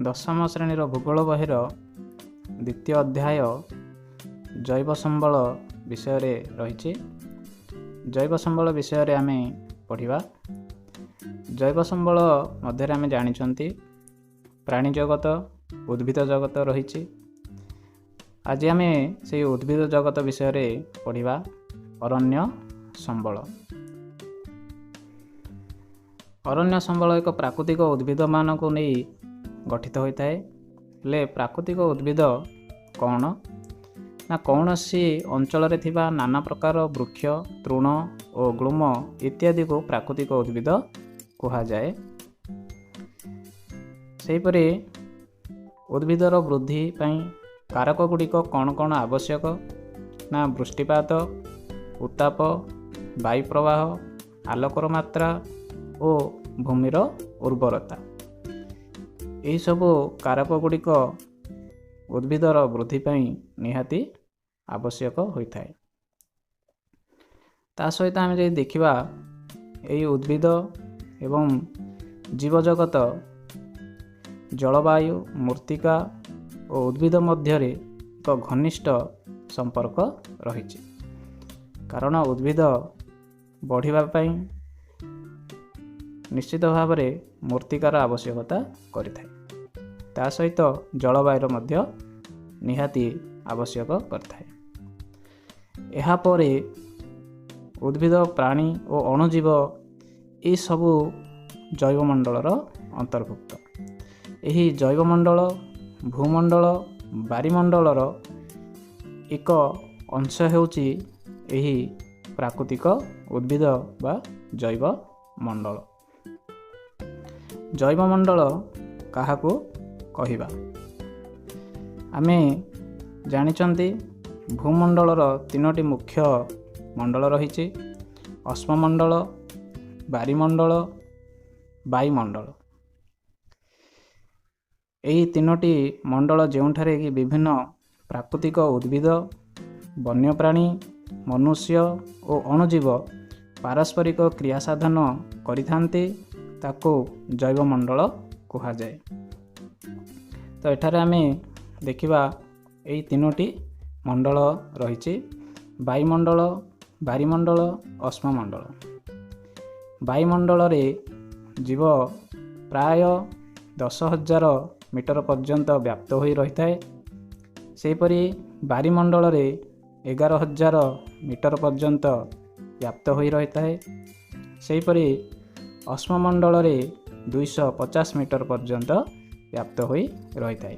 ଦଶମ ଶ୍ରେଣୀର ଭୂଗୋଳ ବହିର ଦ୍ୱିତୀୟ ଅଧ୍ୟାୟ ଜୈବ ସମ୍ବଳ ବିଷୟରେ ରହିଛି। ଜୈବ ସମ୍ବଳ ବିଷୟରେ ଆମେ ପଢ଼ିବା। ଜୈବ ସମ୍ବଳ ମଧ୍ୟରେ ଆମେ ଜାଣିଛନ୍ତି ପ୍ରାଣୀ ଜଗତ, ଉଦ୍ଭିଦ ଜଗତ ରହିଛି। ଆଜି ଆମେ ସେଇ ଉଦ୍ଭିଦ ଜଗତ ବିଷୟରେ ପଢ଼ିବା। ଅରଣ୍ୟ ସମ୍ବଳ। ଅରଣ୍ୟ ସମ୍ବଳ ଏକ ପ୍ରାକୃତିକ ଉଦ୍ଭିଦମାନଙ୍କୁ ନେଇ ଗଠିତ ହୋଇଥାଏ। ହେଲେ ପ୍ରାକୃତିକ ଉଦ୍ଭିଦ କ'ଣ ନା, କୌଣସି ଅଞ୍ଚଳରେ ଥିବା ନାନା ପ୍ରକାର ବୃକ୍ଷ, ତୃଣ ଓ ଗୁଳ୍ମ ଇତ୍ୟାଦିକୁ ପ୍ରାକୃତିକ ଉଦ୍ଭିଦ କୁହାଯାଏ। ସେହିପରି ଉଦ୍ଭିଦର ବୃଦ୍ଧି ପାଇଁ କାରକ ଗୁଡ଼ିକ କ'ଣ କ'ଣ ଆବଶ୍ୟକ ନା, ବୃଷ୍ଟିପାତ, ଉତ୍ତାପ, ବାୟୁ ପ୍ରବାହ, ଆଲୋକର ମାତ୍ରା ଓ ଭୂମିର ଉର୍ବରତା। ଏହିସବୁ କାରକ ଗୁଡ଼ିକ ଉଦ୍ଭିଦର ବୃଦ୍ଧି ପାଇଁ ନିହାତି ଆବଶ୍ୟକ ହୋଇଥାଏ। ତା ସହିତ ଆମେ ଯଦି ଦେଖିବା, ଏହି ଉଦ୍ଭିଦ ଏବଂ ଜୀବଜଗତ, ଜଳବାୟୁ, ମୃତ୍ତିକା ଓ ଉଦ୍ଭିଦ ମଧ୍ୟରେ ଏକ ଘନିଷ୍ଠ ସମ୍ପର୍କ ରହିଛି। କାରଣ ଉଦ୍ଭିଦ ବଢ଼ିବା ପାଇଁ ନିଶ୍ଚିତ ଭାବରେ ମୃତ୍ତିକାର ଆବଶ୍ୟକତା କରିଥାଏ, ତା ସହିତ ଜଳବାୟୁର ମଧ୍ୟ ନିହାତି ଆବଶ୍ୟକ କରିଥାଏ। ଏହାପରେ ଉଦ୍ଭିଦ, ପ୍ରାଣୀ ଓ ଅଣୁଜୀବ ଏସବୁ ଜୈବମଣ୍ଡଳର ଅନ୍ତର୍ଭୁକ୍ତ। ଏହି ଜୈବମଣ୍ଡଳ ଭୂମଣ୍ଡଳ, ବାରିମଣ୍ଡଳର ଏକ ଅଂଶ ହେଉଛି ଏହି ପ୍ରାକୃତିକ ଉଦ୍ଭିଦ ବା ଜୈବମଣ୍ଡଳ। ଜୈବମଣ୍ଡଳ କାହାକୁ କହିବା? ଆମେ ଜାଣିଛନ୍ତି ଭୂମଣ୍ଡଳର ତିନୋଟି ମୁଖ୍ୟ ମଣ୍ଡଳ ରହିଛି, ଅଶ୍ମମଣ୍ଡଳ, ବାରିମଣ୍ଡଳ, ବାୟୁମଣ୍ଡଳ। ଏହି ତିନୋଟି ମଣ୍ଡଳ ଯେଉଁଠାରେ କି ବିଭିନ୍ନ ପ୍ରାକୃତିକ ଉଦ୍ଭିଦ, ବନ୍ୟପ୍ରାଣୀ, ମନୁଷ୍ୟ ଓ ଅଣୁଜୀବ ପାରସ୍ପରିକ କ୍ରିୟା ସାଧନ କରିଥାନ୍ତି, ତାକୁ ଜୈବମଣ୍ଡଳ କୁହାଯାଏ। ତ ଏଠାରେ ଆମେ ଦେଖିବା ଏହି ତିନୋଟି ମଣ୍ଡଳ ରହିଛି, ବାୟୁମଣ୍ଡଳ, ବାରିମଣ୍ଡଳ, ଅଶ୍ମମଣ୍ଡଳ। ବାୟୁମଣ୍ଡଳରେ ଜୀବ ପ୍ରାୟ 10,000 ମିଟର ପର୍ଯ୍ୟନ୍ତ ବ୍ୟାପ୍ତ ହୋଇ ରହିଥାଏ। ସେହିପରି ବାରିମଣ୍ଡଳରେ 11,000 ମିଟର ପର୍ଯ୍ୟନ୍ତ ବ୍ୟାପ୍ତ ହୋଇ ରହିଥାଏ। ସେହିପରି ଅଶ୍ମମଣ୍ଡଳରେ 250 ମିଟର ପର୍ଯ୍ୟନ୍ତ ବ୍ୟାପ୍ତ ହୋଇ ରହିଥାଏ।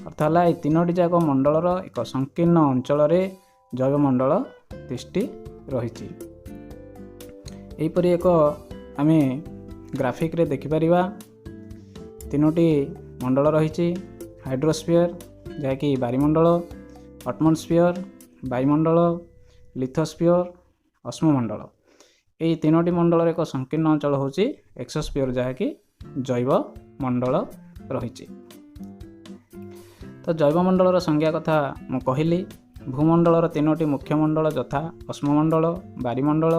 ଅର୍ଥ ହେଲା ଏହି ତିନୋଟି ଯାକ ମଣ୍ଡଳର ଏକ ସଂକୀର୍ଣ୍ଣ ଅଞ୍ଚଳରେ ଜୈବମଣ୍ଡଳ ତିଷ୍ଠି ରହିଛି। ଏହିପରି ଏକ ଆମେ ଗ୍ରାଫିକ୍ରେ ଦେଖିପାରିବା, ତିନୋଟି ମଣ୍ଡଳ ରହିଛି, ହାଇଡ୍ରୋସ୍ଫିୟର ଯାହାକି ବାରିମଣ୍ଡଳ, ଆଟମୋସ୍ଫିୟର ବାୟୁମଣ୍ଡଳ, ଲିଥୋସ୍ଫିୟର ଅଶ୍ମମଣ୍ଡଳ। ଏହି ତିନୋଟି ମଣ୍ଡଳର ଏକ ସଂକୀର୍ଣ୍ଣ ଅଞ୍ଚଳ ହେଉଛି ଏକ୍ସୋସ୍ଫିୟର, ଯାହାକି ଜୈବମଣ୍ଡଳ ରହିଛି। ତ ଜୈବମଣ୍ଡଳର ସଂଜ୍ଞା କଥା ମୁଁ କହିଲି। ଭୂମଣ୍ଡଳର ତିନୋଟି ମୁଖ୍ୟ ମଣ୍ଡଳ ଯଥା ଅଶ୍ମମଣ୍ଡଳ, ବାରିମଣ୍ଡଳ,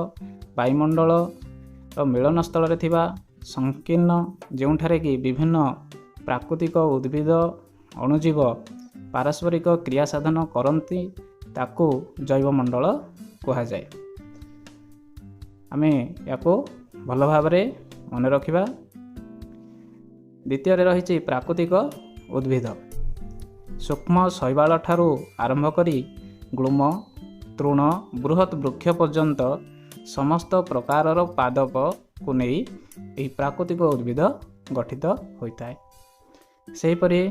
ବାୟୁମଣ୍ଡଳର ମିଳନ ସ୍ଥଳରେ ଥିବା ସଂକୀର୍ଣ୍ଣ, ଯେଉଁଠାରେ କି ବିଭିନ୍ନ ପ୍ରାକୃତିକ ଉଦ୍ଭିଦ, ଅଣୁଜୀବ ପାରସ୍ପରିକ କ୍ରିୟା ସାଧନ କରନ୍ତି, ତାକୁ ଜୈବମଣ୍ଡଳ କୁହାଯାଏ। ଆମେ ୟାକୁ ଭଲ ଭାବରେ ମନେ ରଖିବା। ଦ୍ୱିତୀୟରେ ରହିଛି ପ୍ରାକୃତିକ ଉଦ୍ଭିଦ। ସୂକ୍ଷ୍ମ ଶୈବାଳ ଠାରୁ ଆରମ୍ଭ କରି ଗୁଳ୍ମ, ତୃଣ, ବୃହତ୍ ବୃକ୍ଷ ପର୍ଯ୍ୟନ୍ତ ସମସ୍ତ ପ୍ରକାରର ପାଦପକୁ ନେଇ ଏହି ପ୍ରାକୃତିକ ଉଦ୍ଭିଦ ଗଠିତ ହୋଇଥାଏ। ସେହିପରି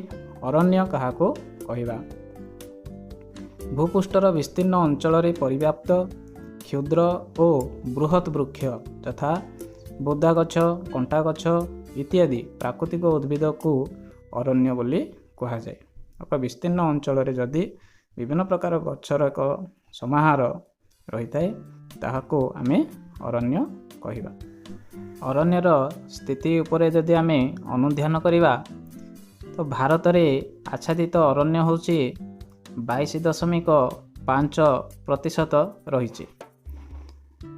ଅରଣ୍ୟ କାହାକୁ କହିବା? ଭୂପୃଷ୍ଠର ବିସ୍ତୀର୍ଣ୍ଣ ଅଞ୍ଚଳରେ ପରିବ୍ୟାପ୍ତ କ୍ଷୁଦ୍ର ଓ ବୃହତ୍ ବୃକ୍ଷ ଯଥା ବୁଦା ଗଛ, କଣ୍ଟା ଗଛ ଇତ୍ୟାଦି ପ୍ରାକୃତିକ ଉଦ୍ଭିଦକୁ ଅରଣ୍ୟ ବୋଲି କୁହାଯାଏ। ଏକ ବିସ୍ତୀର୍ଣ୍ଣ ଅଞ୍ଚଳରେ ଯଦି ବିଭିନ୍ନ ପ୍ରକାର ଗଛର ଏକ ସମାହାର ରହିଥାଏ, ତାହାକୁ ଆମେ ଅରଣ୍ୟ କହିବା। ଅରଣ୍ୟର ସ୍ଥିତି ଉପରେ ଯଦି ଆମେ ଅନୁଧ୍ୟାନ କରିବା, ତ ଭାରତରେ ଆଚ୍ଛାଦିତ ଅରଣ୍ୟ ହେଉଛି 22.5% ରହିଛି।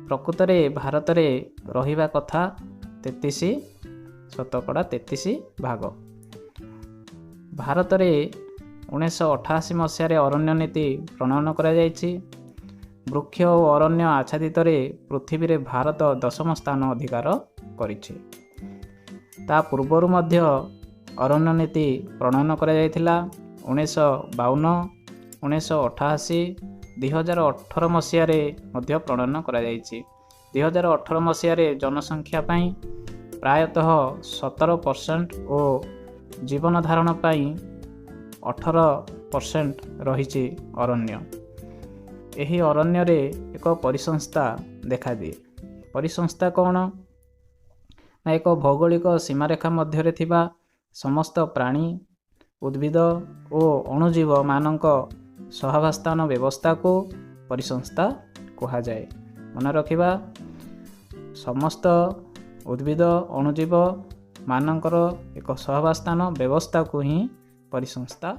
ପ୍ରକୃତରେ ଭାରତରେ ରହିବା କଥା 33 ଶତକଡ଼ା 33 ଭାଗ। ଭାରତରେ 1988 ମସିହାରେ ଅରଣ୍ୟ ନୀତି ପ୍ରଣୟନ କରାଯାଇଛି। ବୃକ୍ଷ ଓ ଅରଣ୍ୟ ଆଚ୍ଛାଦିତରେ ପୃଥିବୀରେ ଭାରତ 10ମ ସ୍ଥାନ ଅଧିକାର କରିଛି। ତା ପୂର୍ବରୁ ମଧ୍ୟ ଅରଣ୍ୟ ନୀତି ପ୍ରଣୟନ କରାଯାଇଥିଲା 1952, 1988, 2018 ମସିହାରେ ମଧ୍ୟ ପ୍ରଣୟନ କରାଯାଇଛି। 2018 ମସିହାରେ ଜନସଂଖ୍ୟା ପାଇଁ ପ୍ରାୟତଃ 17% ଓ ଜୀବନ ଧାରଣ ପାଇଁ 18% ରହିଛି ଅରଣ୍ୟ। ଏହି ଅରଣ୍ୟରେ ଏକ ପରିସଂସ୍ଥା ଦେଖାଦିଏ। ପରିସଂସ୍ଥା କ'ଣ ନା ଏକ ଭୌଗୋଳିକ ସୀମାରେଖା ମଧ୍ୟରେ ଥିବା ସମସ୍ତ ପ୍ରାଣୀ, ଉଦ୍ଭିଦ ଓ ଅଣୁଜୀବମାନଙ୍କ ସହାବସ୍ଥାନ ବ୍ୟବସ୍ଥାକୁ ପରିସଂସ୍ଥା କୁହାଯାଏ। ମନେ ରଖିବା, ସମସ୍ତ ଉଦ୍ଭିଦ ଅଣୁଜୀବ ମାନଙ୍କର ଏକ ସହାବସ୍ଥାନ ବ୍ୟବସ୍ଥାକୁ ହିଁ ପରିସଂସ୍ଥା